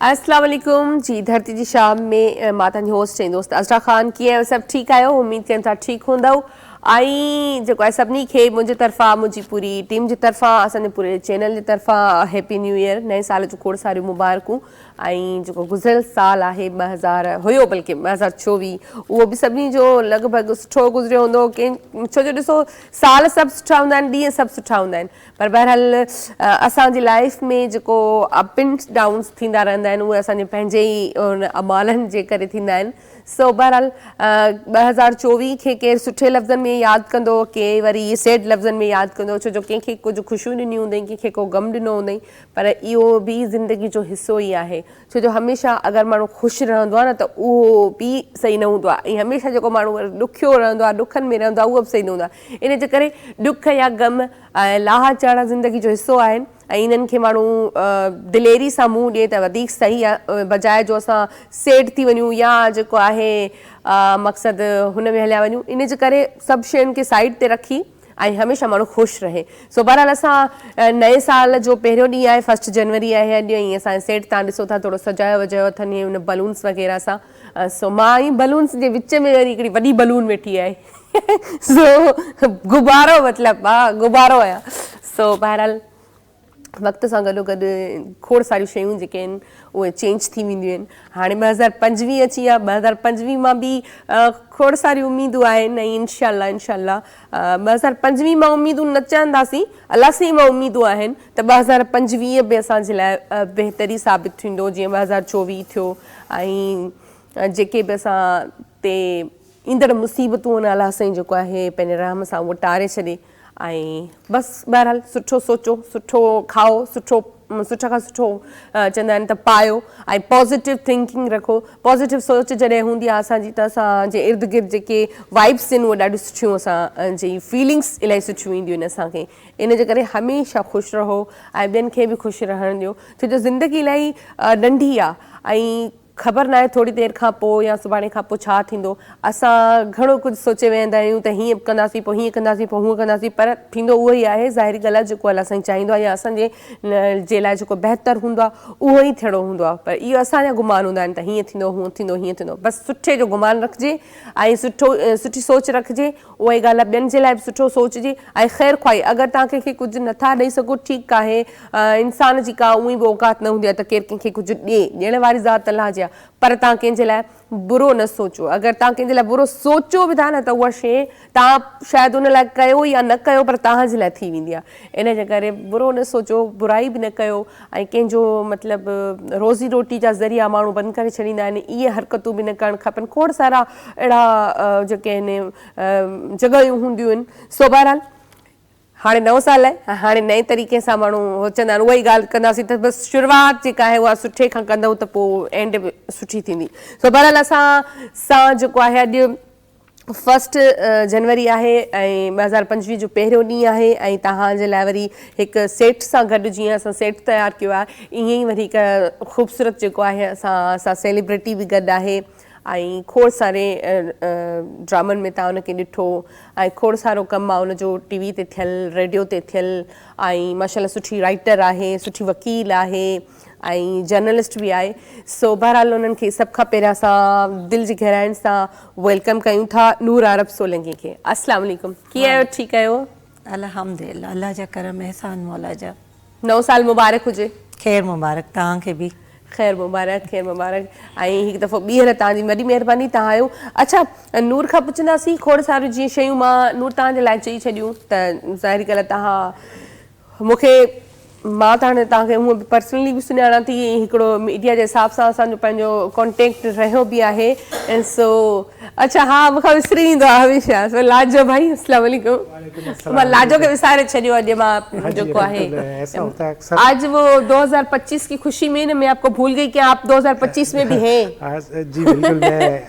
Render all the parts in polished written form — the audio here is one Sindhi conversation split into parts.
اسلام عليڪم جي ڌرتي جي شام ۾ مان تنهنجي هوسٽ ۽ دوست ازرا خان ڪيئن آهيو سڀ ٺيڪ آهيو اميد ڪيون ٿا ٺيڪ هوندؤ ۽ جيڪو آهي سڀني کي منهنجي طرفان منهنجي پوري ٽيم جي طرفان اسان جي پوري چينل جي طرفان هيپي نيو ايئر نئين سال جون کوڙ ساريون مبارڪون ۽ جيڪو گذريل سال آهي 2000 هيو بلڪه 2024 اهو به سڀني جو لڳ ڀڳ سٺو گذريو هوندو ڪنهن ڇو جو ڏسو سال سڀ سٺا هوندا آهن ڏينهن سڀ سٺا هوندا آهن پر بهرحال اسان جي لائيف ۾ جيڪو اپ اينڊ ڊائونس ٿيندا رهندا آهن اهي اسان جي پنهنجي ئي ان اعمالن جي ڪري ٿيندا آهن سو بهرحال 2024 کي ڪير سٺي لفظن ۾ ياد ڪندو ڪي وري سيڊ لفظن ۾ ياد ڪندو ڇو جو ڪنهن کي ڪجهه خوشيون ڏنيون هوندئي ڪنهن کي ڪو غم ڏنو هوندئي پر اهو به زندگي جو حصو ئي آهي ڇو جو هميشه اگر ماڻهو خوش رهندو آهي نه ته اهو به صحيح نه هوندو آهي ۽ هميشه جيڪو ماڻهو ڏکيو رهندو آهي ڏکن ۾ رهندو آهي اهو به صحيح نه هوندو آهي ان جي ڪري ڏک يا غم ۽ لاها چاڙها زندگي جو حصو آهن ۽ انهن کي ماڻهو دليري سان منهن ڏئي ته وڌيڪ صحيح آهي بجاء جو اسان سيڊ ٿي وڃون يا جيڪو آهي مقصد هن ۾ هليا وڃون ان جي ڪري سڀ شين کي سائيڊ تي رکي ۽ هميشه ماڻهو خوش رهي. سو بهرحال اسان نئين سال جو پهريون ڏينهن آهي فرسٽ جنوري آهي اڄ ۽ اسان سيٽ تان ڏسو ٿا ٿورو سجايو وجايو اٿن هي ان بلونس وغيره سان سو مان ۽ بلونس جي وچ ۾ وري هڪڙي وڏي بلون ويٺي آهي سو غبارو مطلب ها غبارو آهيان سو بهرحال وقت سان گڏو گڏ کوڙ ساريون شيون جيڪي آهن اهي چينج ٿي وينديون آهن هاڻي 2025 اچي ويا 2025 مان به کوڙ ساريون اميدون آهن ۽ انشاء الله انشاء الله 2025 مان اميدون نه چاهنداسين الله سائين مان اميدون آهن ته 2025 به اسان جي لاء بهتري ثابت ٿيندو جيئن 2024 ٿيو ۽ جيڪي به اسان تي ايندڙ مصيبتون آهن الله سائين جيڪو آهي پنهنجي رحم سان اهو ٽاري ڇڏي ۽ بس بهرحال سٺو سوچو سٺو کائو سٺو سٺي کان سٺو چوندا آهن ته پايو ۽ پازيٽو ٿنڪنگ رکو پازيٽو سوچ جڏهن هوندي آهي اسان جي ته اسان جي ارد گرد جيڪي وائبس آهن اهي ڏاڍيون سٺيون اسان جي فيلنگس الاهي سٺيون اينديون آهن اسان کي ان جي ڪري هميشه خوش رهو ۽ ٻين کي به خوش رهڻ ڏيو ڇو جو زندگي الاهي ننڍي آهي ۽ خبر ناهي ٿوري دير کان پوء يا سڀاڻي کان پوء ڇا ٿيندو. اسان گهڻو ڪجهه سوچي ويهندا آهيون ته هيئن ڪنداسين پوء هيئن ڪنداسين پوء هونئن ڪنداسين پر ٿيندو اهو ئي آهي ظاهري ڳالهه آهي جيڪو الله سائين چاهيندو آهي يا اسان جي جي لاء جيڪو بهتر هوندو آهي اهو ئي ٿيڻو هوندو آهي پر اهو اسان جا گمان هوندا آهن ته هيئن ٿيندو هونئن ٿيندو هيئن ٿيندو بس سٺي جو گمان رکجي ۽ سٺو سٺي سوچ رکجي اها ئي ڳالهه آهي ٻين جي لاء به سٺو سوچجي ۽ خير خواهي اگر توهان ڪنهن کي ڪجهه نٿا ڏئي سگهو ٺيڪ آهي انسان جي ڪا اونئي به اوقات نه هوندي آهي ته ڪير ڪنهن کي ڪجهه ڏئي ڏيڻ واري ذات الله جي آهي پر توهان ڪنهن جي لاء برو نه سوچو اگر توهان ڪنهن جي لاء برو سوچو به ٿا نه ته اها شيء توهان شايد ان لاء ڪيو يا نه ڪيو پر توهان جي لاء ٿي ويندي آهي ان جي ڪري برو نه سوچو برائي به نه ڪيو ۽ ڪنهن جو مطلب روزي روٽي جا ذريعا ماڻهو بند ڪري ڇڏيندا آهن اهي حرڪتون به نه ڪرڻ کپن کوڙ سارا اهڙا جيڪي آهن جڳهيون هونديون آهن سو بهرحال هاڻي نئون سال آهي هاڻي نئين طريقي سان ماڻهو هو چوندا آهن اها ئي ڳالهه ڪنداسين ته بس شروعات جيڪا آهي اها سٺي کان ڪندؤ ته پوء اينڊ به سٺي ٿيندي سو بهرحال اسان سان جيڪو آهي اڄ فرسٽ جنوري آهي ۽ 2025 جو پهريون ڏينهن آهي ۽ توهان جي لاء وري هڪ سيٽ سان گڏ جيئن اسان سيٽ تيار ڪيو آهي ائين ئي وري هڪ خوبصورت جيڪو آهي اسان سان سيليبرٽي به گڏ آهي ۽ کوڙ ساري ڊرامن ۾ توهان ان کي ڏٺو ۽ کوڙ سارو ڪم آهي ان جو ٽي وي تي ٿيل ريڊيو تي ٿيل ۽ ماشاء الله سٺي رائٽر آهي سٺي وڪيل آهي ۽ جرنلسٽ به آهي سو بهرحال انهن کي سڀ کان پهريان اسان دل جي گهراين سان welcome ڪيون ٿا نور عرب سولنگي کي السلام عليڪم ڪيئن آهيو ٺيڪ آهيو. الحمدلله الله جا ڪرم احسان مولا جا. نئون سال مبارڪ هجي. خير مبارڪ توهان کي به. خير مبارڪ خير مبارڪ ۽ هڪ دفعو ٻيهر توهان جي وڏي مهرباني توهان آيو اڇا نور کان پڇنداسين کوڙ ساريون جيئن شيون مان نور توهان جي لاء چئي ڇڏيون ته ظاهري ڳالهه توهان مون کي مان ته هاڻي توهان کي هونء به پرسنلي به سڃاڻان ٿي ۽ هڪڙو ميڊيا جي حساب سان اسان جو پنهنجو ڪانٽيڪٽ رهيو به آهي ۽ سو اڇا ها مون کان وسري ويندو آهي هميشه سو لاجو ڀائي السلام عليڪم مان لاجو کي وساري ڇڏيو اڄ مان جيڪو آهي آج وہ 2025 کی خوشي ۾ نه مين آپ کو ڀول گئي ڪي آپ 2025 ۾ به هين جي بلڪل مين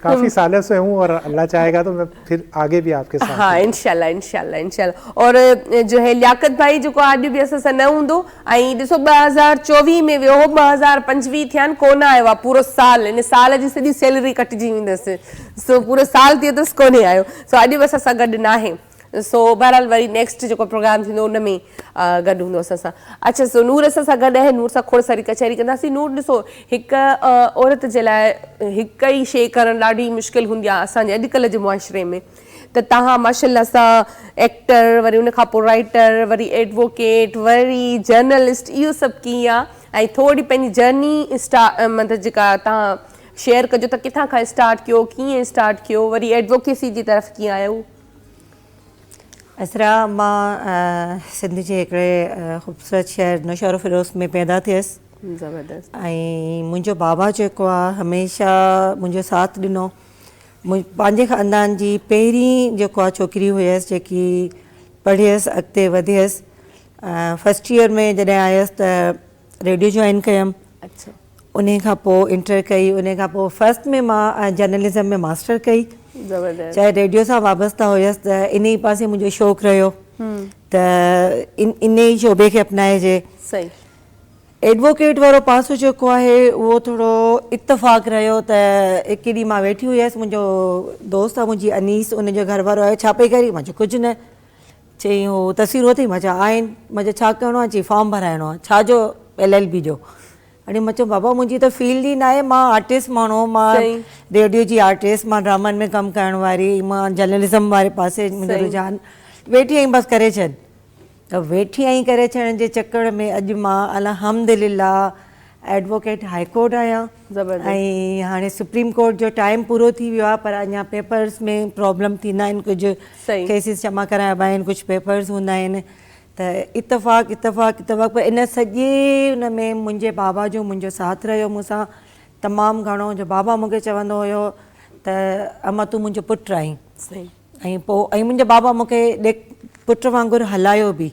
ڪافي سالون سي هون اور الله چاهي گا تو مين پھر آگي به آپ ڪي ساٿ ها انشاء الله انشاء الله انشاء الله اور جو هي لياقت ڀائي جيڪو اڄ به اسان سان نه هوندو ۽ ڏسو 2024 ۾ ويو هو 2025 ٿيا آهن ڪونه آيو آهي پورو سال ان سال جي سڄي سيلري ڪٽجي ويندس سو پورو سال ٿي ويو اٿس ڪونهي آيو سو اڄ به اسان سان گڏ ناهي. سو بهرحال وري نيڪسٽ جيڪو پروگرام ٿيندو ان ۾ گڏ هوندو اسان سان. اڇا سو نور اسان سان گڏ آهي نور سان کوڙ ساري ڪچهري ڪنداسين. نور ڏسو هڪ عورت جي لاء هڪ ئي شيء ڪرڻ ڏاڍي مشڪل هوندي آهي اسان جي اڄڪلهه جي معاشري ۾ ته توهان ماشاءالله سان ايڪٽر وري ان کان پوء رائيٽر وري ايڊووڪيٽ وري جرنلسٽ اهو سڀ ڪيئن آهي ۽ ٿوري پنهنجي جرني اسٽا مطلب جيڪا توهان شيئر ڪجو ته ڪٿان کان اسٽارٽ ڪيو ڪيئن اسٽارٽ ڪيو وري ايڊووڪيسي جي طرف ڪيئن آيو. اسرا، مان سنڌ جي هڪڙي خوبصورت شهر نوشهروفيروز ۾ پيدا ٿيس. زبردست. ۽ منهنجو بابا جيڪو آ هميشه منهنجو ساٿ ڏنو. پنهنجي خاندان جي پهرين جيڪو آ ڇوڪري هيس جيڪي پڙهيس اڳتي وڌيس. فرسٽ ايئر ۾ جڏهن آيس ته ريڊيو جوائن ڪيم. اڇا. انهي کان پوء انٽر ڪئي انهي کان پوء فرسٽ ۾ مان جرنلزم ۾ ماسٽر ڪئي. زبردست. چاهي ريڊيو سان وابسته هيس ته انهي پاسي منهنجو شوق رهيو ته انهي ئي شعبي کي اپنائجي. صحيح. ايڊووڪيٽ وارو پاسو جيڪو آهي اهو ٿورو اتفاق رهيو ته هڪ ڏينهن مان ويٺي هيس منهنجو دوست آهي منهنجي انيس ان جو گهر وارو آيو ڇا پئي ڪرين مان چيو ڪجهه نه چيائين هو تصويرون اٿئي مان چيو آهن مان چيو ڇا ڪرڻو آهي چيائين فارم ڀرائڻو آهي ڇا جو ايل ايل بي جو اڙي مان چيو بابا منهنجي ته فيلڊ ئي ناهي مان آرٽسٽ ماڻهو مان ريڊيو جي آرٽسٽ مان ڊرامن ۾ ڪم ڪرڻ واري مان جرنلزم واري پاسي منهنجو رجحان ويٺي آهين بس ڪري ڇڏ ته ويٺي آهين ڪري ڇڏڻ جي چڪر ۾ اڄ مان الحمدلله ايڊووڪيٽ هائي ڪورٽ آهيان ۽ هاڻي سپريم ڪورٽ جو ٽائيم پورو ٿي ويو آهي پر اڃا پيپرز ۾ پرابلم ٿيندا آهن ڪجهه ڪيسز جمع ڪرائبا آهن ڪجهه پيپرز هوندا آهن ته اتفاق اتفاق اتفاق پر ان سڄي ان ۾ منهنجي بابا جو منهنجو ساٿ رهيو مون سان تمام گهڻو جو بابا مون کي چوندو هيو ته اما تون منهنجو پٽ آهين ۽ پوء ۽ منهنجي بابا مون کي پٽ وانگر هلايو به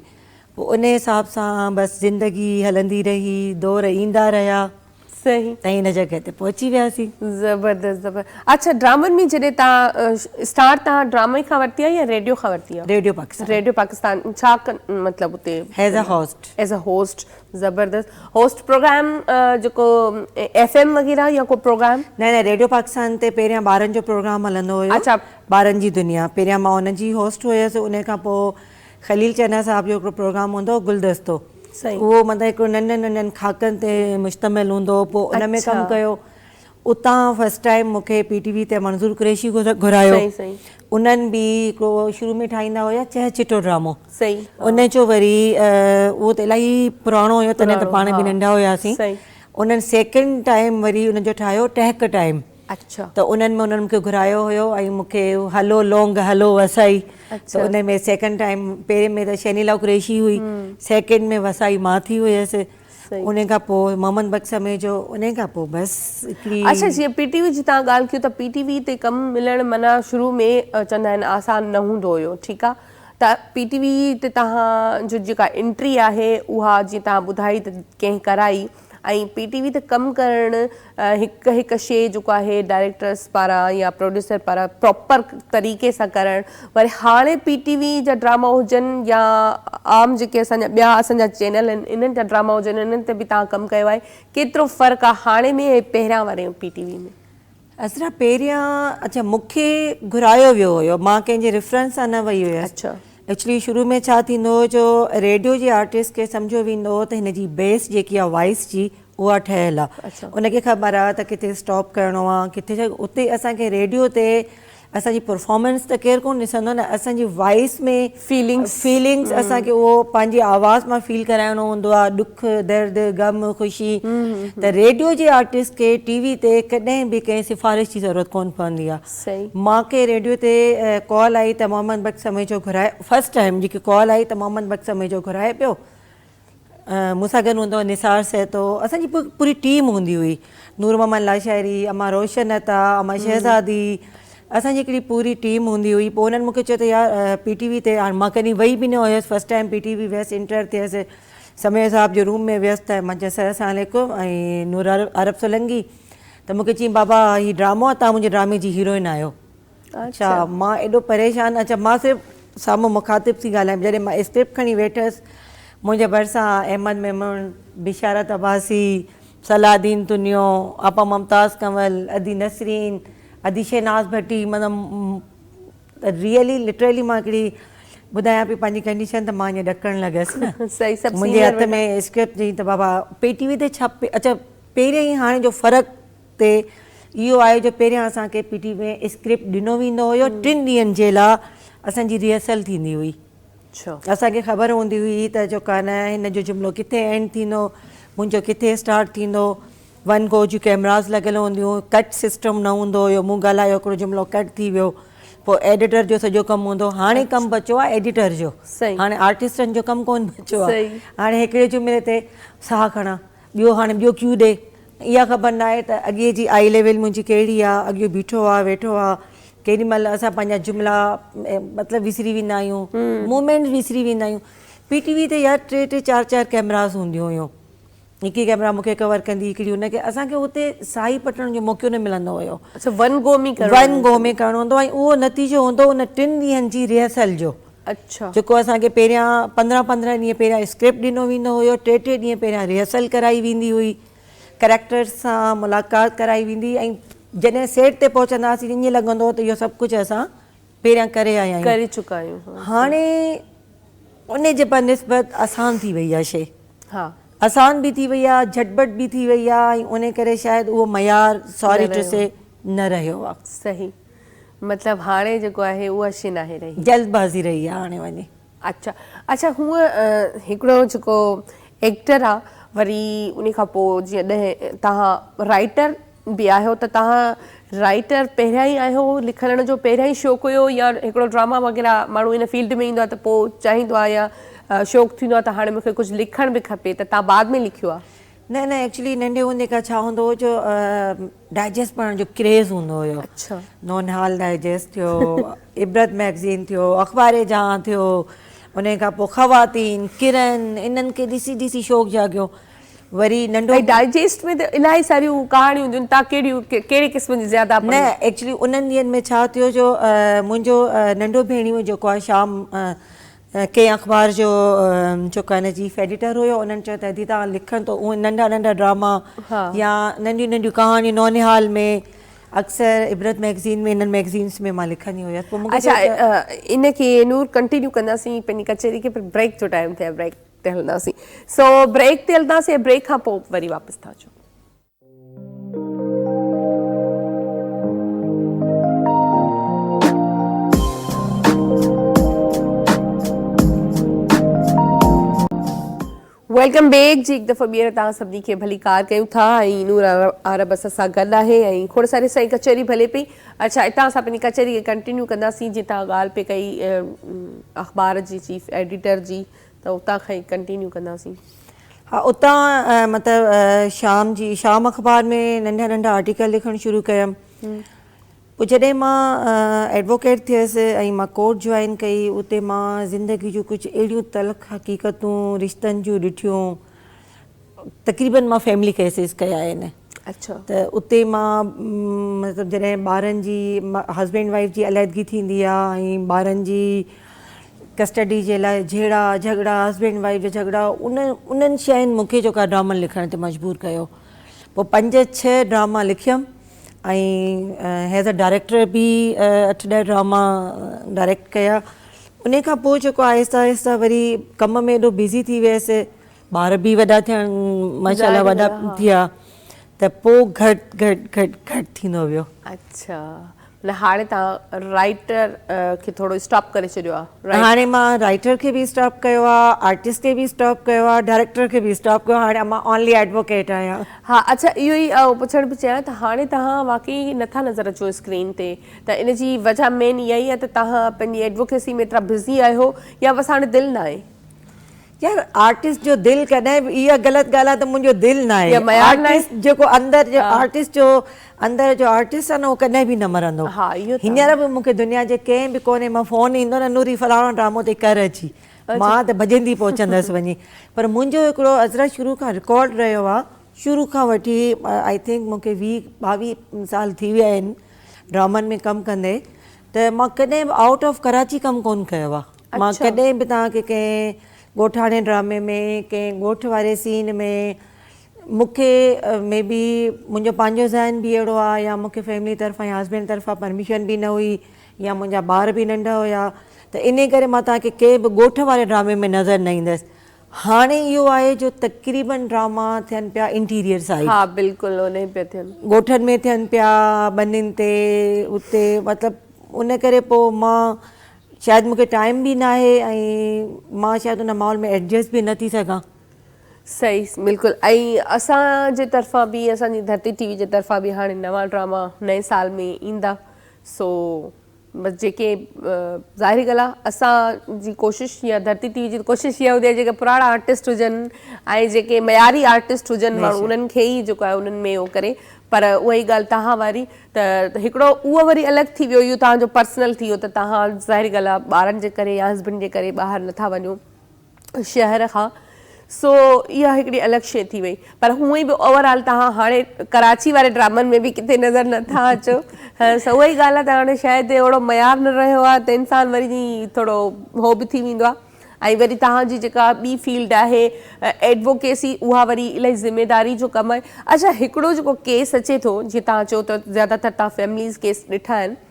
پوء ان حساب سان بس زندگي هلندي رهي دور ايندا رهيا صحيح. تائين هن جڳهه تي پهچي وياسين. زبردست زبردست اڇا ڊرامن ۾ جڏهن تان اسٽارٽ تان ڊرامي کان ورتي آ يا ريڊيو کان ورتي آ؟ ريڊيو پاڪستان. ريڊيو پاڪستان ڇا مطلب اتي؟ As a host. As a host زبردست هوسٽ پروگرام جيڪو ايف ايم وغيره يا ڪو پروگرام؟ نه نه ريڊيو پاڪستان تي پهريان ٻارن جو پروگرام هلندو هيو. اڇا. ٻارن جي دنيا پهريان مان ان جي هوسٽ هيس ان کان پوء خليل چنا صاحب جو هڪڙو پروگرام هوندو هو گلدستو اهو مطلب هڪڙو ننڍن ننڍن خاڪن تي مشتمل هوندو هو پوء ان ۾ ڪم ڪيو اتان فرسٽ ٽائيم مون کي پي ٽي وي تي منظور قريشي گهرايو انهن به هڪڙو شروع ۾ ٺاهيندا هيا چهه چٽو ڊرامو ان جو وري اهو ته الاهي پراڻو هيو تڏهن ته پاڻ به ننڍا هياسين انهن سيڪنڊ ٽائيم وري ان جو ٺاهيو ٽهڪ ٽائيم اڇا. ته انهن ۾ انهن مونکي گهرايو هيو ۽ مونکي هلو لونگ هلو وسائي ته ان ۾ سيڪنڊ ٽائيم پهرين ۾ ته شهنيلا قريشي هئي سيڪنڊ ۾ وسائي مان ٿي هيس ان کان پوء محمد بخش سميجو ان کان پوء بس هڪڙي. اڇا جيئن پي ٽي وي جي توهان ڳالهه ڪيو ته پي ٽي وي تي ڪم ملڻ معنيٰ شروع ۾ چوندا آهن آسان نه هوندو هيو ٺيڪ آ ته پي ٽي وي تي توهان جو جيڪا انٽري آهي اها جيئن توهان ٻڌائي ته ڪنهن ڪرائي ۽ پي ٽي وي تي ڪم ڪرڻ هڪ هڪ شي جيڪو آهي ڊائريڪٽرس پاران يا پروڊيوسر پاران پراپر طريقي سان ڪرڻ وري هاڻي پي ٽي وي جا ڊراما هجن يا عام جيڪي اسان جا ٻيا اسان جا چينل آهن انهن جا ڊراما هجن انهن تي به توهان ڪم ڪيو آهي ڪيترو فرق آهي هاڻي ۾ ۽ پهريان واري پي ٽي وي ۾. اسرا پهريان اڇا مونکي گهرايو ويو هيو مان ڪنهن جي ريفرنس سان نه وئي هيس اڇا. ايڪچلي شروع ۾ ڇا ٿيندو هو جو ريڊيو جي آرٽسٽ کي سمجهيو ويندو هو ته هن جي بيس جيڪي آهي وائس جي اها ٺهيل آهي ان کي خبر آهي ته ڪٿي اسٽاپ ڪرڻو آهي ڪٿي ڇا اتي اسان کي ريڊيو تي اسان جي پرفارمنس ته ڪير ڪونه ڏسندو نه اسان جي وائس ۾ فيلنگس فيلنگس اسان کي اهو پنهنجي آواز مان فيل ڪرائڻو هوندو آهي ڏک درد غم خوشي ته ريڊيو جي آرٽسٽ کي ٽي وي تي ڪڏهن به ڪنهن سفارش جي ضرورت ڪونه پوندي آهي مان کي ريڊيو تي ڪال آئي ته محمد بخش سميجو گهرائي فرسٽ ٽائيم جيڪي ڪال آئي ته محمد بخش سميجو گهرائي پيو مون سان گڏ هوندو هو نثار سهتو، اسان جي پوري ٽيم هوندي هئي، نور محمد لاشاري، امان روشن عطا، امان شهزادي، اسان جي هڪڙي پوري ٽيم هوندي هئي، پوء انهن مون کي چيو ته يار پي ٽي وي تي هاڻ مان ڪڏهن وئي به نه هيس فرسٽ ٽائيم پي ٽي وي ويس انٽر ٿيس سميع صاحب جي روم ۾ ويس ته مان چيو سر اسلام عليڪم ۽ نور عرب سولنگي ته مون کي چيائين بابا هي ڊرامو آهي توهان منهنجي ڊرامي جي هيروئن آهيو. اڇا مان ايڏو پريشان اڇا مان صرف سامهون مخاطب ٿي ڳالهايم جڏهن مان اسڪرپٽ کڻي ويٺس منهنجي ڀرسان احمد ميمڻ، بشارت عباسي، صلاح الدين تنيو، آپا ممتاز ڪنول، ادي نسرين، ادي شهناز ڀٽي مطلب ريئلي لٽرلي مان هڪڙي ٻڌايان پئي پنهنجي ڪنڊيشن ته مان ائين ڏڪڻ لڳس نه. صحيح سڀ منهنجي سينيئر هٿ ۾ اسڪرپٽ چيائين ته بابا پي ٽي وي تي ڇا اڇا پهريائين ئي هاڻي جو فرق تي اهو آهي جو پهريان اسان کي پي ٽي وي ۾ اسڪرپٽ ڏنو ويندو هيو ٽن ڏينهن جي لا اسان جي ريهرسل ٿيندي هئي. اسان کي خبر هوندي هئي ته جو ڪا نه هن جو جملو ڪٿي اينڊ ٿيندو منهنجو ڪٿي اسٽارٽ ٿيندو. ون گو جون ڪيمراز لڳل هونديون هيون، ڪٽ سسٽم نه هوندو هيو، مون ڳالهايو هڪڙو جملو ڪٽ ٿي ويو، پوء ايڊيٽر جو سڄو ڪم هوندو هو، هاڻي ڪم بچيو آهي ايڊيٽر جو، هاڻي آرٽسٽن جو ڪم ڪونه بچيو آهي، هاڻي هڪڙي جملي تي ساهه کڻان، ٻيو هاڻي ٻيو ڪيو ڏي، اها خبر ناهي ته اڳي جي آئي ليول منهنجي ڪهڙي آهي، اڳيون بيٺو آهي ويٺو آهي، ڪيڏي مهل اسان پنهنجا جملا مطلب وسري ويندا آهيون، موومينٽس وسري ويندا آهيون، پي ٽي وي تي يار ٽي ٽي چار چار ڪيمراز هونديون هيون. هڪڙي ڪئميرا مون کي ڪور ڪندي هڪڙي هن کي اسان کي اتي ساهي پٽڻ جو موقعو نه ملندو هيو. اڇا ون گو ۾ ڪرڻو ون گو ۾ ڪرڻو هوندو ۽ اهو نتيجو هوندو ان ٽن ڏينهن جي ريهرسل جو. اڇا. جيڪو اسان کي پهريان پندرهن پندرهن ڏينهن پهريان اسڪرپٽ ڏنو ويندو هيو ٽي ٽي ڏينهن پهريان ريهرسل ڪرائي ويندي هئي ڪريڪٽرز سان ملاقات ڪرائي ويندي ۽ جڏهن سيٽ تي پهچندا هئاسين ائين لڳندو هو ته اهو سڀ ڪجهه اسان پهريان ڪري آيا آهيون. ڪري چڪا آهيون. هاڻي ان جي بنسبت آسان ٿي وئي آهي شيء. ها. آسان به ٿي وئي آهي جهٽپٽ به ٿي وئي آهي ۽ ان ڪري شايد اهو معيار سوري ٽو سي نه رهيو آهي. صحيح مطلب هاڻي جيڪو آهي اها شيء ناهي رهي. جلد بازي رهي آهي هاڻي وڃي. اڇا اڇا هونء هڪڙو جيڪو ايڪٽر آ وري انهي کان پوء جيئن ڏهه توهان رائيٽر به آهيو ته توهان رائيٽر پهريان ئي آهيو لکڻ جو پهريان ئي شوق هيو يا هڪڙو ڊراما وغيره ماڻهو ان فيلڊ ۾ ايندو آهي ته پوء چاهيندو آهي يا شوق ٿيندو آهي ته هاڻي مونکي ڪجهه لکڻ به کپي ته توهان بعد ۾ لکيو آهي؟ نه نه ايڪچولي ننڍي هوندي کان ڇا هوندو هو جو ڊائجسٽ پڙهڻ جو ڪريز هوندو هيو. اڇا. نونهال ڊائجسٽ ٿيو، عبرت مئگزين ٿيو، اخبار جهان ٿيو، انهي کان پوء خواتين، ڪرن، انهن کي ڏسي ڏسي شوق جاڳيو. وري ننڍو. ۽ ڊائجسٽ ۾ ته الاهي ساريون ڪهاڻيون هونديون آهن، توهان ڪهڙيون ڪهڙي قسم جون زياده نه ايڪچولي انهن ڏينهن ۾ ڇا ٿيو جو منهنجو ننڍو ڀيڻيو جيڪو آهي شام ڪنهن اخبار جو جيڪو آهي نه چيف ايڊيٽر هيو انهن چيو ته ادي توهان لکن ته اهي ننڍا ننڍا ڊراما يا ننڍيون ننڍيون ڪهاڻيون نونهال ۾ اڪثر عبرت مئگزين ۾ انهن مئگزينس ۾ مان لکندي هيس پوء مونکي اڇا ان کي نور ڪنٽينيو ڪنداسين پنهنجي ڪچهري کي پر بريڪ جو ٽائيم ٿيو آهي بريڪ تي هلنداسين سو بريڪ تي هلنداسين بريڪ کان پوء وري واپس ٿا اچون. Welcome back جي هڪ دفعو ٻيهر توهان سڀني کي ڀليڪار ڪيون ٿا ۽ نور عرب اسان سان گڏ آهي ۽ کوڙ ساري سائين ڪچهري ڀلي پئي اڇا اتان اسان پنهنجي ڪچهري کي ڪنٽينيو ڪنداسين جي توهان ڳالهه پئي ڪئي اخبار جي چيف ايڊيٽر جي ته اتان کان ئي ڪنٽينيو ڪنداسين. ها اتان مطلب شام جي شام اخبار ۾ ننڍا ننڍا آرٽيڪل لکڻ شروع ڪيم پوء جڏهن مان ايڊووڪيٽ ٿيس ۽ مان ڪورٽ جوائن ڪئي اتي مان زندگي جون ڪجهه اهڙيون تلخ حقيقتون رشتن جون ڏٺيون تقريبن مان فيملي ڪيسز ڪيا آهن اڇا ته اتي مان مطلب جڏهن ٻارن جي هسبينڊ وائيف جي عليحدگي ٿيندي آهي ۽ ٻارن جي ڪسٽڊي جي لاء جهيڙا جهڳڙا هسبينڊ وائيف جا جهڳڙا ان انهن شين مون کي جيڪا ڊرامن لکڻ تي مجبور ڪيو پوء پنج ڇهه ڊراما لکيم ۽ ايز ا ڊائريڪٽر به اٺ ڏهه ڊراما ڊائريڪٽ ڪيا ان کان پوء جيڪو آهستي آهستي وري ڪم ۾ ايڏو بزي ٿي ويس ٻار به وڏا ٿيڻ ماشاء الله وڏا ٿيا ته پوء گهٽ گهٽ گهٽ گهٽ ٿيندو ويو. اڇا معنيٰ هاڻي توهان رائيٽر کي ٿورو اسٽاپ ڪري ڇڏيو آ. هاڻي مان رائيٽر کي به اسٽاپ ڪيو آ، آرٽسٽ کي به اسٽاپ ڪيو آ، ڊائريڪٽر کي به اسٽاپ ڪيو آ، هاڻي مان اونلي ايڊووڪيٽ آهيان. ها اڇا اهو ئي آئون پڇڻ پئي چاهيان ته هاڻي توهان واقعي نٿا نظر اچو اسڪرين تي ته ان جي وجه مين اها ئي آ ته توهان پنهنجي ايڊووڪيسي ۾ ايترا بزي آهيو يا بس هاڻي دل ناهي؟ يار آرٽسٽ جو دل ڪڏهن به اها غلط ڳالهه آهي ته منهنجو دل ناهي آرٽسٽ جيڪو اندر جو آرٽسٽ جو اندر جو آرٽسٽ آهي نه اهو ڪڏهن به نه مرندو هينئر به مونکي دنيا جي ڪنهن به ڪوني مان فون ايندو نه نوري فلاڻو ڊرامو تي ڪر اچي مان ته ڀڄندي پهچندس وڃي پر منهنجو هڪڙو عذرا شروع کان رڪارڊ رهيو آهي شروع کان وٺي I think مونکي ويهه ٻاويهه سال ٿي ويا آهن ڊرامن ۾ ڪم ڪندي ته مان ڪڏهن به آئوٽ آف ڪراچي ڪم ڪونه ڪيو آهي مان ڪڏهن به توهان کي ڪنهن ڳوٺاڻي ڊرامي ۾ ڪنهن ڳوٺ واري سين ۾ مون کي مي بي منهنجو پنهنجو ذهن به اهڙو آ يا مون کي فيملي طرفان يا هسبينڊ طرفان پرميشن به نه هئي يا منهنجا ٻار به ننڍا هيا ته انهي ڪري مان توهان کي ڪنهن به ڳوٺ واري ڊرامي ۾ نظر نه ايندس. هاڻي اهو آهي جو تقريبن ڊراما ٿين پيا انٽيريئر سائيڊ. ها بلڪل انهي پيا ٿين. ڳوٺن ۾ ٿين پيا ٻنين تي اتي مطلب ان ڪري پوء مان شايد مون کي ٽائيم به ناهي ۽ مان شايد ان ماحول ۾ ايڊجسٽ به نه ٿي سگهان. صحيح بلڪل ۽ اسان جي طرفان به اسان جي ڌرتي ٽي وي جي طرفان به هاڻي نوان ڊراما نئين سال ۾ ايندا سو بس جيڪي ظاهري ڳالهه آ اسان جي ڪوشش يا ڌرتي ٽي وي جي ڪوشش اها هوندي آهي جيڪي پراڻا آرٽسٽ هجن ۽ جيڪي معياري آرٽسٽ هجن ماڻهو انهن کي ئي جيڪو آهي انهن ۾ اهو ڪري پر اها ئي ڳالهه توهان واري ته هڪڙو اهو وري الڳ ٿي ويو اهو توهان جو پرسنل ٿي ويو ته توهان ظاهري ڳالهه آ ٻارن جي ڪري يا هسبنڊ جي ڪري ٻاهر نٿا وڃو شهر کان سو اها هڪڙي الڳ شيء ٿي وئي پر هونئن به اوور آل توهان هاڻي ڪراچي واري ڊرامن ۾ به ڪٿي نظر نٿا اچو سو اها ئي ڳالهه آهي ته هاڻي شايد اهڙو معيار نه رهيو آهي ته انسان وري ٿورو هو به ٿي ويندو آهي ۽ وري توهان جي جيڪا ٻي فيلڊ آهي ايڊووڪيسي اها وري الاهي ذميداري جو ڪم آهي اڇا هڪڙو جيڪو ڪيس اچي ٿو جيئن توهان چئو ته زياده تر توهان فيمليز ڪيس ڏٺا آهن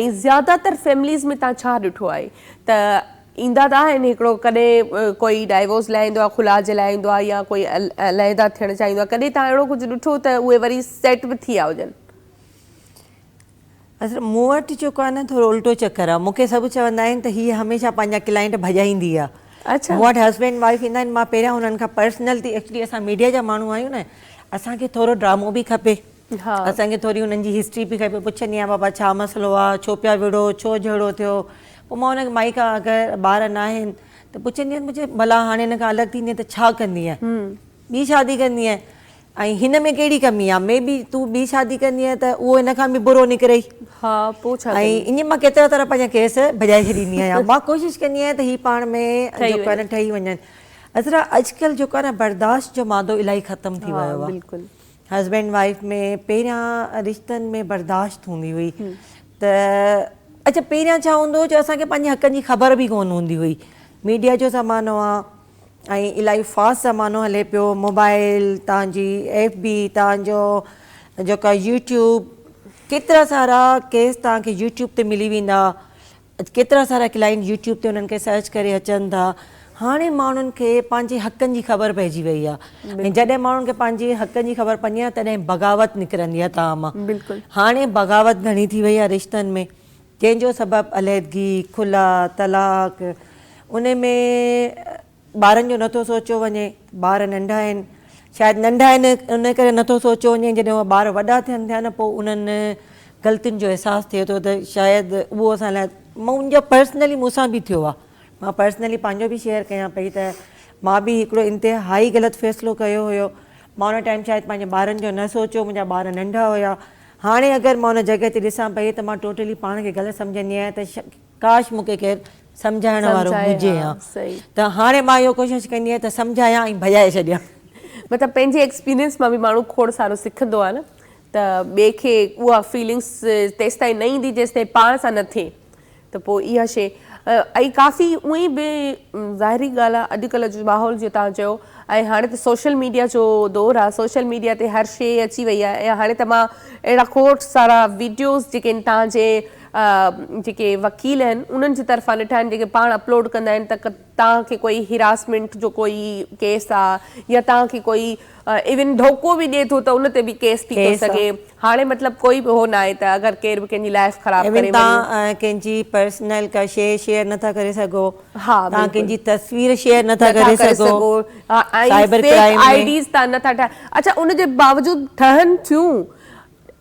۽ زياده تر فيمليز ۾ توهان ڇا ڏٺو آهي ته ايندا ته آهن هڪڙو ڪڏهن ڪوئي ڊائيورس لاء ايندو آهي خلع جي لاء ايندو آهي يا ڪوئي علحده ٿيڻ چاهيندو آهي ڪڏهن توهان اهڙو ڪجهه ڏٺو ته اهي وري سيٽ به ٿي ويا هجن. اصل مون وٽ جيڪو آهي نه ٿورو الٽو چڪر آهي مون کي سڀ چوندا آهن ته هيء هميشه پنهنجا ڪلائنٽ ڀڄائيندي آهي اڇا مون وٽ هسبينڊ وائيف ايندا آهن مان پهريان انهن کان پرسنل ٿي ايڪچولي اسان ميڊيا جا ماڻهو آهيون نه اسان کي ٿورو ڊرامو به کپي ها اسان کي ٿوري انهن جي هسٽري به کپي پڇندي آهيان بابا ڇا مسئلو آهي ڇو پيا وڙهو ڇو جهيڙو ٿيو پوء مان ان مائي کان اگر ٻار ناهن ته پڇندي آهيان منهنجي ڀلا هاڻي هن کان الڳ ٿيندينء ته ڇا ڪندينء؟ ٻي شادي ڪندينء؟ ۽ هن ۾ ڪهڙي ڪمي آهي؟ مي بي تون ٻي شادي ڪندينء ته اهو هن کان به برو نڪرئي. ها پوء ڇا ۽ ڪندينء؟ ائين مان ڪيترا طرح پنهنجا ڪيس ڀڄائي ڇڏيندي آهيان. مان ڪوشش ڪندي آهيان ته هي پاڻ ۾ ٺهي جيڪو آهي نه وڃن. ٺهي وڃن. عذرا اڄڪلهه جيڪو آهي نه برداشت جو مادو الاهي ختم ٿي ها ويو آهي. بلڪل. هسبينڊ وائيف ۾ پهريان رشتن ۾ برداشت هوندي هئي ته اڇا پهريان ڇا هوندو هو جو اسان کي پنهنجي حقن جي خبر به ڪونه هوندي هئي ميڊيا جو زمانو آ ۽ الاهي فاسٽ زمانو هلي پيو موبائل تان جي ايف بي تان جو جيڪا يوٽيوب ڪيترا سارا ڪيس تان کي يوٽيوب تي ملي ويندا ڪيترا سارا ڪلائنٽ يوٽيوب تي انهن کي سرچ ڪري اچن ٿا هاڻي ماڻهن کي پنهنجي حقن جي خبر پئجي وئي آهي ۽ جڏهن ماڻهن کي پنهنجي حقن جي خبر پوندي آهي تڏهن بغاوت نڪرندي آهي توهان مان بلڪل هاڻي بغاوت گهڻي ٿي وئي آهي رشتن ۾ جنهن جو سبب عليحدگي خلع طلاق ان ۾ ٻارن جو نٿو سوچيو وڃي، ٻار ننڍا آهن، شايد ننڍا آهن ان ڪري نٿو سوچيو وڃي، جڏهن اهي ٻار وڏا ٿين ٿا نه پوء انهن غلطين جو احساس ٿئي ٿو ته شايد اهو اسان لاء منهنجو پرسنلي مون سان به ٿيو آهي مان پرسنلي پنهنجو به شيئر ڪيان پئي ته مان به هڪڙو انتهائي غلط فيصلو ڪيو هيو مان ان ٽائيم شايد پنهنجي ٻارن جو نه سوچيو منهنجا ٻار ننڍا هيا هاڻي اگر مان ان جڳهه تي ڏسان پئي ته مان ٽوٽلي پاڻ کي غلط سمجهندي آهيان ته ڪاش مون کي ڪير سمجهائڻ وارو هجي ها ته هاڻي مان اهو ڪوشش ڪندي آهيان ته سمجهايان ۽ ڀڄائي ڇڏيان. مطلب پنهنجي ايڪسپيرينس مان به ماڻهو کوڙ سارو سکندو آهي نه ته ٻئي کي اها فيلنگس تيستائين نه ايندي جيستائين پاڻ سان نه ٿئي ته پوء اها شي ۽ ڪافي اونئن ئي به ظاهري ڳالهه آهي اڄڪلهه جو ماحول جيئن توهان چيو ۽ هاڻي ته سوشل ميڊيا جو دور آهي سوشل ميڊيا تي هر شي اچي وئي آهي ۽ هاڻي ته مان اهڙا کوڙ سارا ويڊيوز جيڪي آهن توهان جي جيڪي وڪيل آهن انهن جي طرفان ڏٺا آهن جيڪي پاڻ اپلوڊ ڪندا آهن ته توهان کي ڪوئي هراسمينٽ جو ڪوئي ڪيس آ يا توهان کي ڪوئي ايون ڌوڪو به ڏي ٿو ته ان تي به ڪيس ٿي ٿو سگهي هاڻي مطلب ڪوئي به هو ناهي ته اگر ڪير به ڪنهن جي لائف خراب ڪري وڃي توهان ڪنهن جي پرسنل ڪا شي شيئر نٿا ڪري سگهو ها توهان ڪنهن جي تصوير شيئر نٿا ڪري سگهو سائبر ڪرائيم I Ds تان نٿا ٺاهي اڇا ان جي باوجود ٺهن ٿيون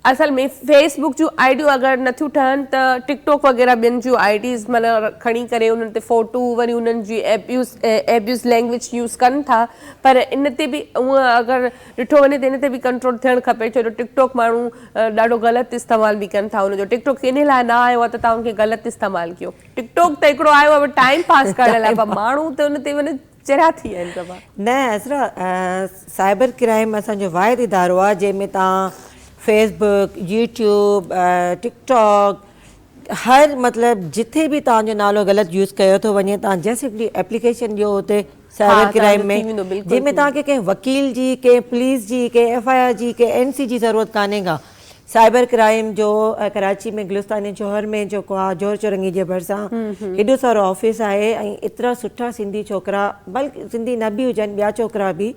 اصل ۾ فيس بڪ جون آئي ڊيون اگر نٿيون ٺهن ته ٽڪ ٽاڪ وغيره ٻين جون آئي ڊيز معنيٰ کڻي ڪري انهن تي فوٽو وري انهن جي ايبيوز ايبيوز لينگويج يوز ڪن ٿا پر ان تي به هونء اگر ڏٺو وڃي ته ان تي به ڪنٽرول ٿيڻ کپي ڇو جو ٽڪ ٽاڪ ماڻهو ڏاڍو غلط استعمال به ڪن ٿا ان جو ٽڪ ٽاڪ ان لاء نه آيو آهي ته توهان ان کي غلط استعمال ڪيو ٽڪ ٽاڪ ته هڪڙو آيو آهي ٽائيم پاس ڪرڻ لاء پر ماڻهو ته ان تي معنيٰ چريا ٿي ويا آهن صفا. نه عذرا سائبر ڪرائيم اسان جو واحد ادارو آهي جنهن ۾ توهان فيس بڪ، يوٽيوب، ٽڪ ٽاڪ، هر مطلب جٿي به توهان جو نالو غلط يوز ڪيو ٿو وڃي توهان جسٽ هڪڙي ايپليڪيشن ڏيو اتي سائبر ڪرائم ۾ جنهن ۾ توهان کي ڪنهن وڪيل جي ڪنهن پوليس جي ڪنهن ايف I R جي ڪنهن اين سي جي ضرورت ڪانهي ڪا سائبر ڪرائم جو ڪراچي ۾ گلستان جوهر ۾ جيڪو آهي جوهر چورنگي جي ڀرسان هيڏو سارو آفيس آهي ۽ ايترا سٺا سنڌي ڇوڪرا بلڪ سنڌي نه به هجن ٻيا ڇوڪرا به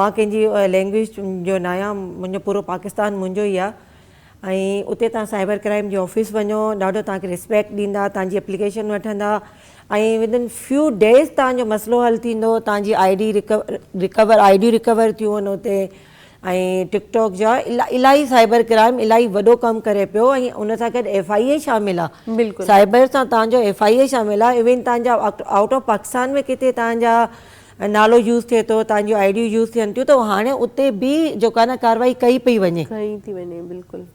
مان ڪنهن جي لينگويج جو نه آهيان منهنجو پورو پاڪستان منهنجو ئي آهي ۽ اتي توهان سائبر ڪرائيم جي آفيس وڃو ڏاڍو توهان کي ريسپيڪٽ ڏيندا توهان جي اپليڪيشن وٺندا ۽ ود ان فيو ڊيز توهان جو مسئلو حل ٿيندو توهان جي I D recover I D recover ٿيون اتي ۽ ٽڪ ٽاڪ جا الاهي سائبر ڪرائيم الاهي وڏو ڪم ڪري پيو ۽ ان سان گڏ ايف I اي شامل آهي بلڪل سائبر سان توهان جو ايف I اي شامل آهي ايون توهان جا آئوٽ آف پاڪستان ۾ ڪٿي توهان جا نالو يوز ٿئي ٿو توهان جون I ڊيون يوز ٿين ٿيون ته هاڻي اتي به جيڪو آهي نه ڪارروائي ڪئي پئي وڃي. ڪئي ٿي وڃي بلڪل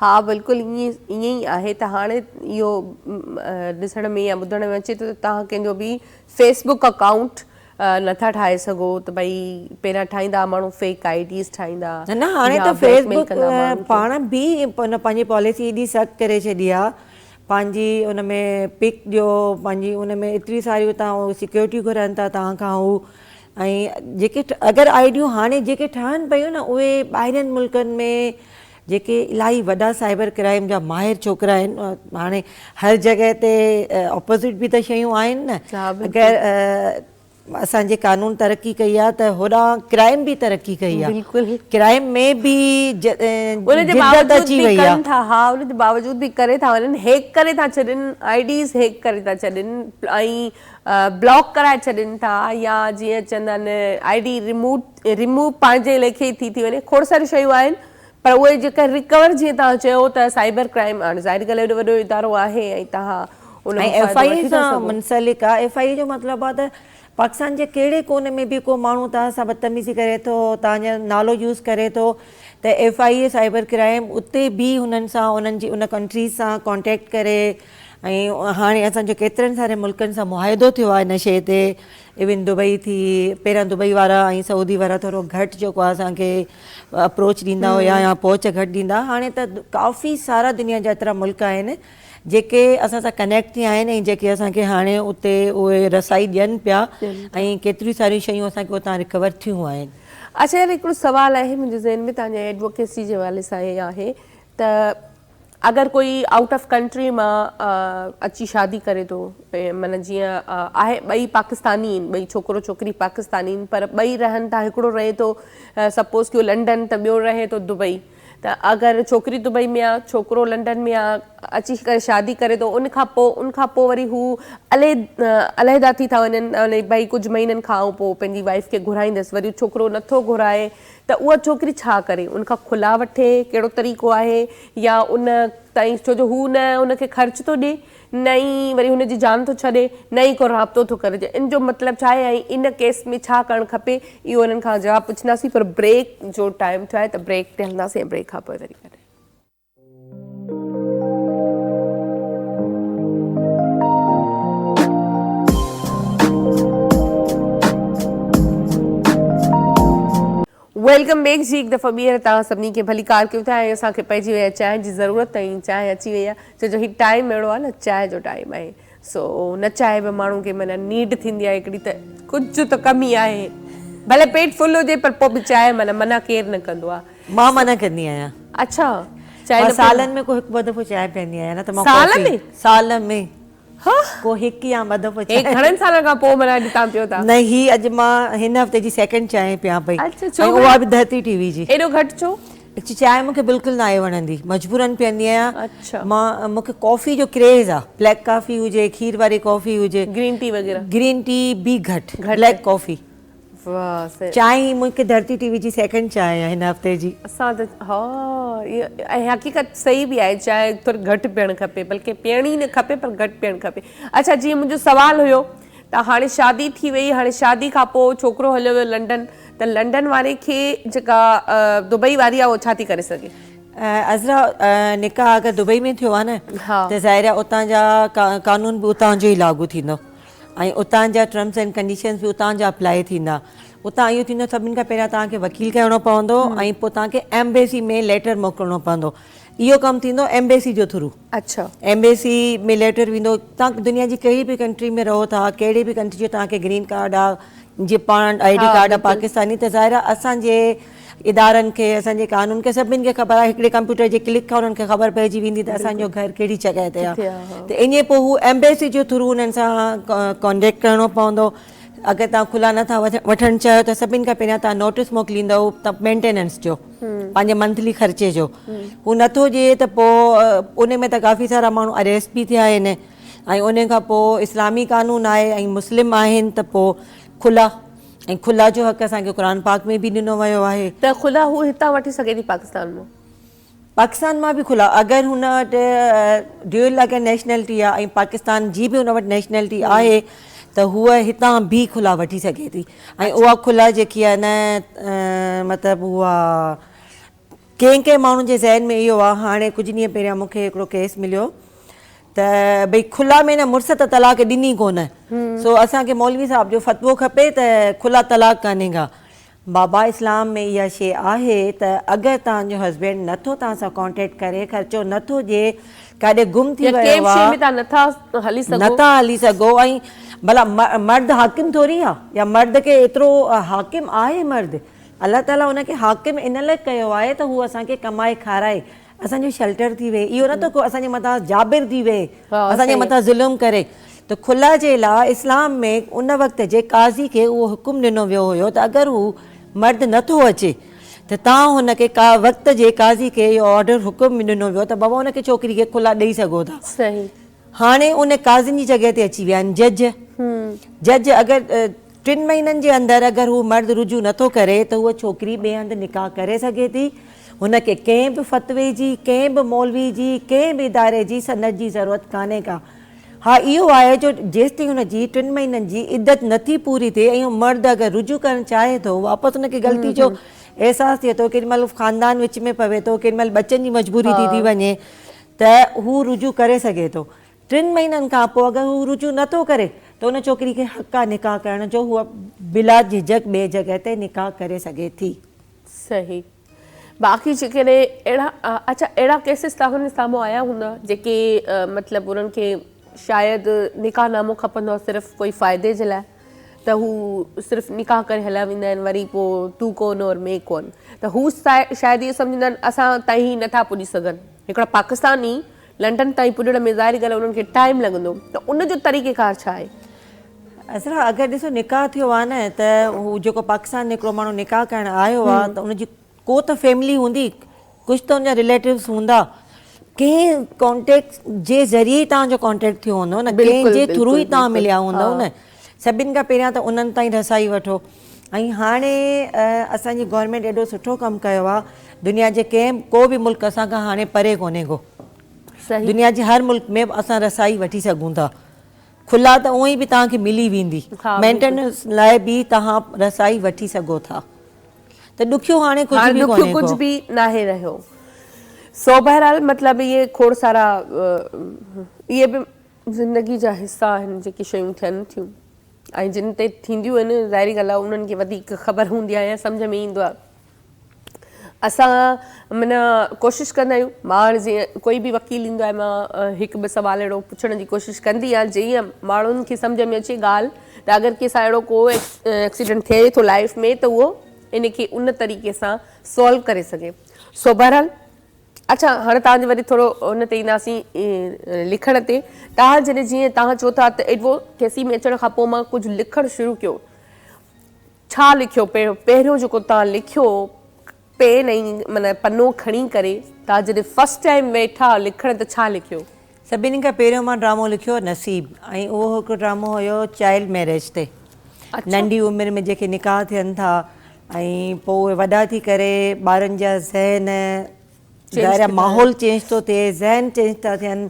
ها بلڪل ائين ائين ئي آهي ته هاڻي اهو ڏسڻ ۾ يا ٻڌڻ ۾ اچي ٿو ته توهان ڪنهن جو به فيس بڪ اڪائونٽ نٿا ٺاهي سگهو ته ڀئي پهريان ٺاهيندا ماڻهو فيڪ I Ds ٺاهيندا نه نه هاڻي يا ته بليڪ فيس ميل بڪ ڪندا ماڻهن کي. پاڻ به پنهنجي پاليسي ايڏي سخت ڪري ڇڏي آهي پنهنجي ان ۾ پڪ ڏيو پنهنجي ان ۾ ايتري ساري اتان هو سيڪيورٽي گهرن ٿا توهان کان هو ۽ جيڪي اگر آئي ڊيون هاڻي جيڪي ٺهن پيون نه اهي ٻاهرين ملڪن ۾ جيڪي الاهي وڏا سائبر ڪرائم جا ماهر ڇوڪرا آهن هاڻي هر جڳهه تي اپوزٽ به ته شيون آهن نه اگر اسان جي قانون ترقي ڪئي آ ته هوڏانهن ڪرائم به ترقي ڪئي آ بلڪل ڪرائم ۾ به ان جي جدت باوجود اچي به وئي آ ڪن ٿا ها ان جي باوجود به ڪري ٿا وڃن هيڪ ڪري ٿا ڇڏين I Ds هيڪ ڪري ٿا ڇڏين ۽ بلاڪ ڪرائي ڇڏين ٿا يا جيئن چوندا آهن I D remove remove پنهنجي ليکي ٿي ٿي وڃي کوڙ ساريون شيون آهن پر اهي جيڪا ريڪور جيئن توهان چيو ته سائبر ڪرائم هاڻي ظاهري ڳالهه ايڏو وڏو ادارو آهي ۽ توهان ان ۽ مان ايف فائدو آء اي وٺي ٿا سان سگهو. منسلڪ آ ايف I اي جو مطلب آ ته پاڪستان جي ڪهڙي ڪوني ۾ به ڪو ماڻهو توهان سان بدتميزي ڪري ٿو توهان جو نالو يوز ڪري ٿو ته F I A cyber crime اتي به هنن سان انهن جي ان ڪنٽريز سان ڪانٽيڪٽ ڪري ۽ هاڻي اسان جو ڪيترن ساري ملڪن سان معاهدو ٿيو آ ان شي تي ايون دبئي ٿي پهريان دبئي وارا ۽ سعودي وارا ٿورو گهٽ جيڪو آ اسان کي اپروچ ڏيندا هيا يا پهچ گهٽ ڏيندا هاڻي ته ڪافي سارا دنيا جا ايترا ملڪ آهن جيڪي اسان سان ڪنيڪٽ ٿيا آهن ۽ جيڪي اسان کي هاڻي اتي اهي رسائي ڏين پيا ۽ ڪيتريون ساريون شيون اسان کي اتان رڪور ٿيون آهن. اڇا يار هڪڙو سوال آهي منهنجي ذهن ۾ توهان جي ايڊووڪيسي جي حوالي سان هي آهي ته اگر ڪوئي آئوٽ آف ڪنٽري مان اچي شادي ڪري ٿو معنيٰ جيئن آهي ٻئي پاڪستاني آهن ٻئي ڇوڪرو ڇوڪري پاڪستاني آهن پر ٻئي رهن ٿا هڪڙو رهي ٿو سپوز ڪيو لنڊن ته ٻيو رهي ٿو دبئي ته اگر ڇوڪري دبئي ۾ آ ڇوڪرو لنڊن ۾ آ اچي ڪري شادي ڪري ٿو ان کان پوء ان کان پوء وري هو علحده ٿي ٿا وڃن ڀئي ڪجهه مهينن کان پوء پنهنجي وائيف کي گهرائيندس وري ڇوڪرو نٿو گهرائي ته اها ڇوڪري ڇا ڪري؟ ان کان خلا وٺي؟ ڪهڙو طريقو آهي؟ يا ان تائين ڇو جو هو نه ان کي خرچ ٿو ڏي نه ئي وري هن جي جان ٿو ڇڏي نه ئي ڪو رابطو ٿو ڪري ان جو مطلب ڇا آهي ۽ ان ڪيس ۾ ڇا ڪرڻ کپي اهو انهن کان جواب پڇنداسين پر بريڪ جو ٽائيم ٿيو آهي ته بريڪ تي هلنداسين ۽ بريڪ کان پوء وري گڏ. Welcome back جي هڪ دفعو ٻيهر توهان سڀني کي ڀليڪار ڪيون ٿا ۽ اسان کي پئجي وئي آهي چانهه جي ضرورت ۽ چانهه اچي وئي آهي ڇو جو هي ٽائيم اهڙو آهي نه چانهه جو ٽائيم آهي سو نه چاهي به ماڻهو کي معنيٰ نيڊ ٿيندي آهي هڪڙي ته ڪجهه ته ڪمي آهي ڀلي پيٽ فل هجي پر پوء به چانهه معنيٰ منع ڪير نه ڪندو آهي. مان منع ڪندي آهيان. اڇا چانهه مان سالن ۾ ڪو هڪ ٻه دفعو چانهه پيئندي آهيان نه ته مان سال ۾؟ سال ۾ ها ڪو هڪ يا ٻه دفعو چانهه. هي گهڻن سالن کان پوء معنيٰ اڄ تان پيو ٿا. نه هي اڄ مان هن هفتي جي سيڪنڊ چانهه پيان پئي اڇا ڇو ۽ اها به ڌرتي ٽي وي جي. ايڏو گهٽ ڇو؟ ايڪچوئلي چانهه مون کي بلڪل ناهي وڻندي مجبورن پيئندي آهيان. اڇا. مان مون کي ڪافي جو ڪريز آ بليڪ ڪافي هجي کير واري ڪافي هجي. گرين ٽي وغيره. گرين ٽي به گهٽ بليڪ ڪافي. واھ سي. چانهه هي مون کي ڌرتي ٽي وي جي سيڪنڊ چانهه آهي هن هفتي جي. اسان ته ها ۽ حقيقت صحيح به آهي چانهه ٿوري گهٽ پيئڻ کپي بلڪه پيئڻ ئي نه کپي پر گهٽ پيئڻ کپي اڇا جيئن منهنجو سوال هيو ته هاڻي شادي ٿي وئي هاڻي شادي کان پوء ڇوڪرو هليو ويو لنڊن ته لنڊن واري کي جيڪا دبئي واري آهي اهو ڇا ٿي ڪري سگهي. عذرا نڪاح اگر دبئي ۾ ٿيو آهي نه ته ظاهر آهي اتان جا قانون به اتان جو ئي لاڳو ٿيندو ۽ اتان جا ٽرمس اينڊ ڪنڊيشنس به اتان جا اپلائي ٿيندا. اتان اهو ٿيندو سڀني کان پهريان توهان کي وڪيل ڪرڻو پوندو ۽ پوء توهان کي ايمبيسي ۾ ليٽر موڪلڻو پوندو. اهو ڪم ٿيندو ايمبيسي جو ٿرو. اڇا. ايمبيسي ۾ ليٽر ويندو. توهان دنيا جي ڪهڙي به ڪنٽري ۾ رهو ٿا، ڪهڙي به ڪنٽري جو توهان کي گرين ڪارڊ آ، جي پاڻ I D card آ پاڪستاني ته ظاهر آ اسان جي ادارن کي اسان جي قانون کي سڀني کي خبر آهي هڪڙي ڪمپيوٽر جي ڪلڪ کان انهن کي خبر پئجي ويندي ته اسان جو گهر ڪهڙي جڳهه تي آ ته ائين پوء هو ايمبيسي جو ٿرو انهن سان ڪانٽيڪٽ ڪرڻو پوندو. اگر توهان کلا نه ٿا وٺڻ چاهيو ته سڀني کان پهريان توهان نوٽس موڪليندؤ ته مينٽيننس جو پنهنجي منٿلي خرچي جو هو نٿو ڏئي ته پوء ان ۾ ته ڪافي سارا ماڻهو اريسٽ به ٿيا آهن ۽ ان کان پوء اسلامي قانون آهي ۽ مسلم آهن ته پوء کلا ۽ کلا جو حق اسان کي قرآن پاڪ ۾ به ڏنو ويو آهي. ته کلا هو هتان وٺي سگهي ٿي پاڪستان مان. پاڪستان مان به کلا اگر هن وٽ ڊيول اگر نيشنلٽي آهي ۽ پاڪستان جي به هن وٽ نيشنلٽي آهي ته هوء هتان به کلا وٺي سگهي ٿي ۽ اها کلا جيڪي آهي نه مطلب اها ڪنهن ڪنهن ماڻهن جي ذهن ۾ اهو آهي هاڻي ڪجهه ڏينهن پهريان مون کي هڪڙو ڪيس مليو ته ڀئي کلا ۾ نه مڙس ته طلاق ڏني ڪونه سو اسان کي مولوي صاحب جو فتوو کپي ته کلا طلاق ڪانهي ڪا بابا اسلام ۾ اها شي آهي ته اگر توهان جو هسبينڊ نه ٿو توهان سان ڪانٽيڪٽ ڪري خرچو نه ٿو ڏئي ڪاڏي گم ٿي يا ويو ڪنهن به آ شي ۾ توهان نه ٿا هلي نه سگهو. ٿا هلي سگهو ۽ ڀلا مرد حاڪم ٿوري آ يا مرد کي ايترو حاڪم آهي مرد الله تعالي ان کي حاڪم ان لاء ڪيو آهي ته هو اسان کي ڪمائي کارائي اسان جو شيلٽر ٿي ويهي اهو نه ته ڪو اسان جي مٿان جابر ٿي ويهي اسان جي مٿان ظلم ڪري ته خلع جي لاء اسلام ۾ ان وقت جي قاضي کي اهو حڪم ڏنو ويو هيو ته اگر هو مرد نه ٿو اچي ته تان هن کي ڪا وقت جي قاضي کي اهو آرڊر حڪم ڏنو ويو ته بابا ان کي ڇوڪري کي خلع ڏئي سگهو ٿا. هاڻي ان قاضين جي جڳهه تي اچي ويا آهن جج. جج اگر ٽن مهينن جي اندر اگر هو مرد رجوع نه ٿو ڪري ته هوء ڇوڪري ٻئي هنڌ نڪاح ڪري سگهي ٿي. هن کي ڪنهن به فتوي جي، ڪنهن به مولوي جي، ڪنهن به اداري جي سند جي ضرورت ڪانهي ڪا. ها اهو آهي جو جيستائين هن جي ٽن مهينن جي عدت نه ٿي پوري ٿئي ۽ هو مرد اگر رجوع ڪرڻ چاهي ٿو واپس هن کي غلطي جو احساس ٿئي ٿو ڪيڏي مهل خاندان وچ ۾ پوي ٿو ڪيڏي مهل ٻچن جي مجبوري ٿي ٿي وڃي ته هو رجوع ڪري سگهي ٿو. ٽن مهينن کان پوء اگر هو رجوع نه ٿو ڪري ته ان ڇوڪري کي حق آهي نڪاح ڪرڻ جو، هوء بلا جهجهڪ ٻئي جڳهه تي نڪاح ڪري سگهي ٿي. صحيح. باقي جيڪڏهن اهڙا اڇا اهڙا ڪيسز توهان جي سامهون آيا هوندا جيڪي مطلب انهن کي شايد نڪاح نامو کپندو آهي صرف ڪوئي فائدي جي لاء ته هو صرف نڪاح ڪري هليا ويندا آهن وري پوء تو ڪون اور مين ڪون ته هو شايد اهو سمجهندا آهن اسان تائين هي نٿا پڄي سگهن هڪڙا پاڪستاني لنڊن تائين پڄڻ ۾ ظاهري ڳالهه انهن کي ٽائيم لڳندو ته ان جو طريقي ڪار ڇا آهي؟ عذرا اگر ڏسو نڪاح ٿيو آهي نه ته هو جيڪو پاڪستان ۾ هڪڙو ماڻهو نڪاح ڪرڻ آيو آهي ته ان جي ڪو ته فيملي هوندي ڪجهه ته ان جا رليٽوز هوندا ڪنهن ڪانٽيڪٽ جي ذريعي ئي توهان جو ڪانٽيڪٽ ٿيو هوندو نه ڪنهن جي ٿرو ئي توهان مليا هوندؤ نه سڀن کان پهريان ته انهن تائين رسائي وٺو ۽ هاڻي اسان جي گورنمينٽ ايڏو سٺو ڪم ڪيو آهي دنيا جي ڪنهن ڪو به ملڪ اسان کان هاڻي پري ڪونهي ڪو دنيا جي هر ملڪ ۾ اسان رسائي وٺي سگهون ٿا کلا ته اونئي به توهان کي ملي ويندي مينٽيننس لاء به توهان رسائي وٺي سگهو ٿا ته ڏکيو هاڻي ڪجهه به ڪونهي ڪو. ڏکيو ڪجهه به ناهي رهيو. سو بهرحال مطلب اهي کوڙ سارا اهي به زندگي جا حصا آهن جيڪي شيون ٿين ٿيون ۽ جن تي ٿينديون آهن ظاهري ڳالهه آهي انهن کي وڌيڪ خبر هوندي آهي يا سمجهه ۾ ايندو آهي. اسان معنيٰ ڪوشش ڪندا آهيون مان جيئن ڪوئي به وڪيل ايندو آهي مان هڪ ٻه سوال اهڙو پڇڻ جي ڪوشش ڪندي آهيان جيئن ماڻهن کي سمجهه ۾ اچي ڳالهه ته اگر ڪنهن سان اهڙو ڪو ايڪسيڊنٽ ٿئي ٿو لائيف ۾ ته اهو ان کي ان طريقي سان سالو ڪري سگهي سو بهرحال اڇا هاڻي توهان جي وري ٿورو ان تي اينداسين لکڻ تي توهان جڏهن جيئن توهان چئو ٿا ته ايڊووڪيسي ۾ اچڻ کان پوء مان ڪجهه لکڻ شروع ڪيو ڇا لکيو پهريون جيڪو توهان لکيو پين ۽ معنيٰ پنو کڻي ڪري توهان جڏهن فرسٽ ٽائيم ويٺا لکڻ ته ڇا لکيو؟ سڀني کان پهريون مان ڊرامو لکيو نصيب ۽ اهو هڪ ڊرامو هيو چائلڊ ميريج تي ننڍي عمر ۾ جيڪي نڪاح ٿين ٿا ۽ پوء اهي وڏا ٿي ڪري ٻارن جا ذهن ظاهر آهي ماحول چينج ٿو ٿئي ذهن چينج ٿا ٿين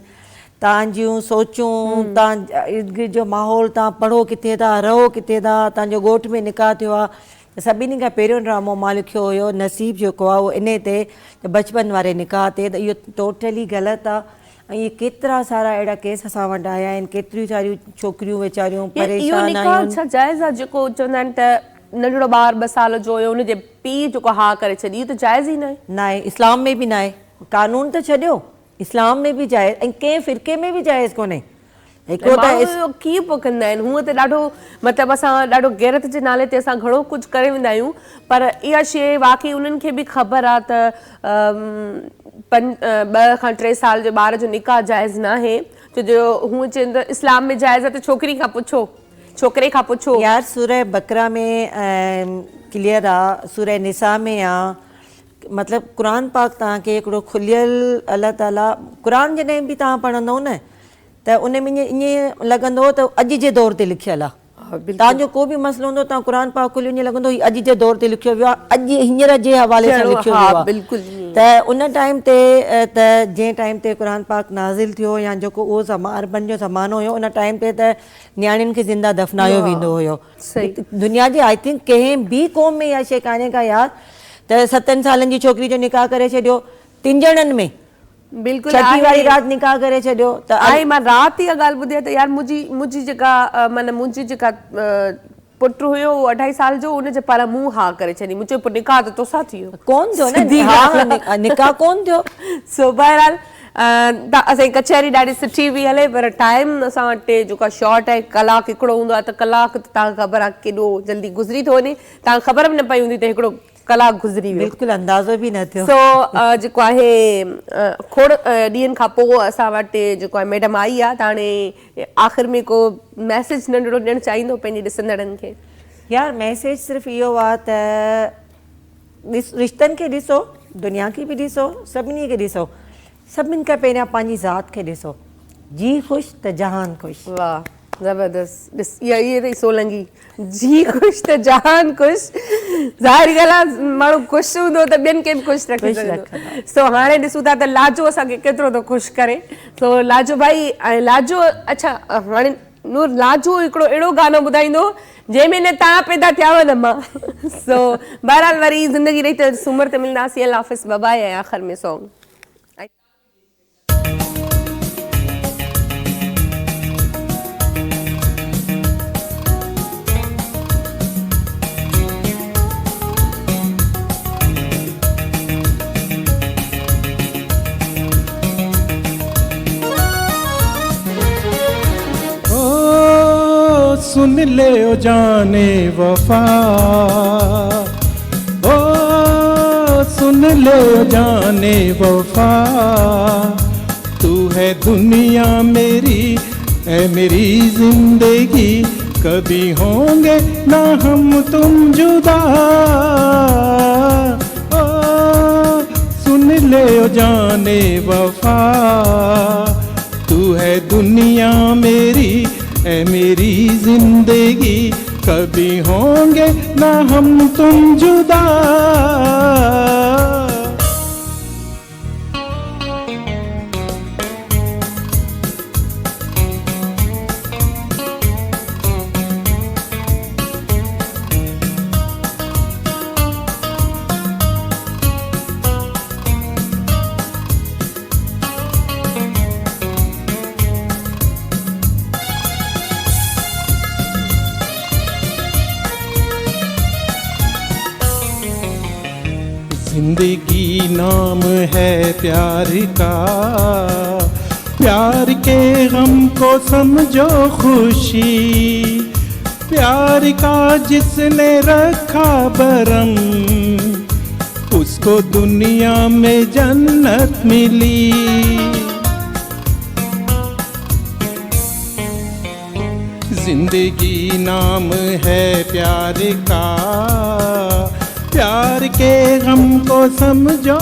تان جون سوچون تان ارد گرد جو ماحول تان پڙهو ڪٿي ٿا رهو ڪٿي ٿا تان جو ڳوٺ ۾ نڪاح ٿيو آهي ته سڀني کان پهريون ڊرامو مان لکيو هيو نصيب جيڪو آهي اهو انهي تي ته بچپن واري نڪاح تي ته اهو ٽوٽلي غلط آهي ۽ اهي ڪيترا سارا اهڙا ڪيس اسان وٽ آيا آهن ڪيتريون ساريون ڇوڪريون ويچاريون اهو پريشان نڪاح آهن. ڇا جائز آهي جيڪو چوندا آهن ته ننڍڙو ٻار ٻه سال جو هيو ان جي پيء جيڪو ها ڪري ڇڏي اهو ته جائز ئي ناهي. ناهي اسلام ۾ به ناهي. قانون ته ڇڏيو اسلام ۾ به جائز ۽ ڪنهن فرقي ۾ به جائز ڪونهي. هڪڙو ته ماڻهو اهو ڪيئن پيو ڪندا آهن هونء ته ڏاڍو مطلب اسان ڏاڍو غيرت جي نالي تي اسان گهڻو ڪجهه ڪري ويندا آهيون پر اها شيء واقعي انهن کي به خبر آهي ته ٻه کان ٽي سال جي ٻار جو نڪاح جائز ناهي ڇو جو هونء چون ته اسلام ۾ جائز آهي ته ڇوڪري کان پڇو ڇوڪري کان پڇو. يار سوره بقره ۾ ڪليئر آ سوره نساء ۾ آ مطلب قرآن پاڪ توهان کي هڪڙو کليل الله تعالي قرآن جڏهن به توهان پڙهندو نه ته ان ۾ ائين لڳندو ته اڄ جي دور تي لکيل آ توهان جو ڪو به مسئلو هوندو توهان قرآن پاڪ کوليو ائين لڳندو هي اڄ جي دور تي لکيو ويو آ اڄ هينئر جي حوالي سان لکيو ويو آ ته ان ٽائيم تي ته جنهن ٽائيم تي قرآن پاڪ نازل ٿيو يا جيڪو اهو عربن جو زمانو هيو ان ٽائيم تي ته نياڻين کي زنده دفنايو ويندو هيو دنيا جي I think ڪنهن به قوم ۾ اها شيء ڪانهي ڪا يار ته ستن سالن جي ڇوڪري جو نڪاح ڪري ڇڏيو ٽن ڄڻن ۾ بلڪل ڇٺي واري رات نڪاح ڪري ڇڏيو ته آهي مان رات اها ڳالهه ٻڌي آهي ته يار منهنجي منهنجي جيڪا معنيٰ منهنجي جيڪا پٽ هيو اهو اڍائي سال جو ان جي پاران مون ها ڪري ڇڏي مون چيو پوء نڪاح ته توسان ٿي ويو ڪون ٿيو نه ها نڪاح ڪون ٿيو سو بهرحال اسان جي ڪچهري ڏاڍي سٺي پئي هلي پر ٽائيم اسان وٽ جيڪو آهي شارٽ آهي ڪلاڪ هڪڙو هوندو آهي ته ڪلاڪ ته توهان کي خبر آهي ڪيڏو جلدي گذري ٿو وڃي توهان کي خبر به نه پئي هوندي ته هڪڙو ڪلاڪ گذري ويو. بلڪل اندازو به نه ٿيو. سو جيڪو آهي کوڙ ڏينهن کان پوء اسان وٽ جيڪو آهي ميڊم آئي آهي ته هاڻي آخر ۾ ڪو ميسيج ننڍڙو ڏيڻ چاهيندو پنهنجي ڏسندڙن کي. يار ميسيج صرف اهو آهي ته رشتن کي ڏسو دنيا کي به ڏسو سڀني کي ڏسو سڀن کان پهريان پنهنجي ذات کي ڏسو جي خوش ته جهان خوش. واه زبردست ڏس اها اهي اٿئي سولنگي جي خوش ته جهان خوش ظاهري ڳالهه آهي ماڻهو خوش هوندو ته ٻين کي به خوش رکي سگهندو سو هاڻي ڏسون ٿا ته لاجو اسان کي ڪيترو ٿو خوش ڪري سو لاجو ڀائي ۽ لاجو اڇا هاڻي نور لاجو هڪڙو اهڙو گانو ٻڌائيندو جنهن ۾ نه توهان پيدا ٿيا هئا نه مان سو بهرحال وري زندگي رهي ته سومر تي ملنداسين الله حافظ بباء ۽ آخر ۾ سونگ. او سن لي او جان وفا او سن لي او جان وفا تو هي دنيا ميري اي ميري زندگي ڪبي هونگي نا هم تم جدا او سن لي او جان وفا تو هي دنيا ميري اي ميري زندگي ڪبي هونگي نا هم تم جدا. زندگي نام هي پيار ڪا پيار ڪي غم ڪو سمجهو خوشي پيار ڪا جس ني رکا برم اس ڪو دنيا ۾ جنت ملي. زندگي نام هي پيار ڪا پيار ڪي غم ڪو سمجهو.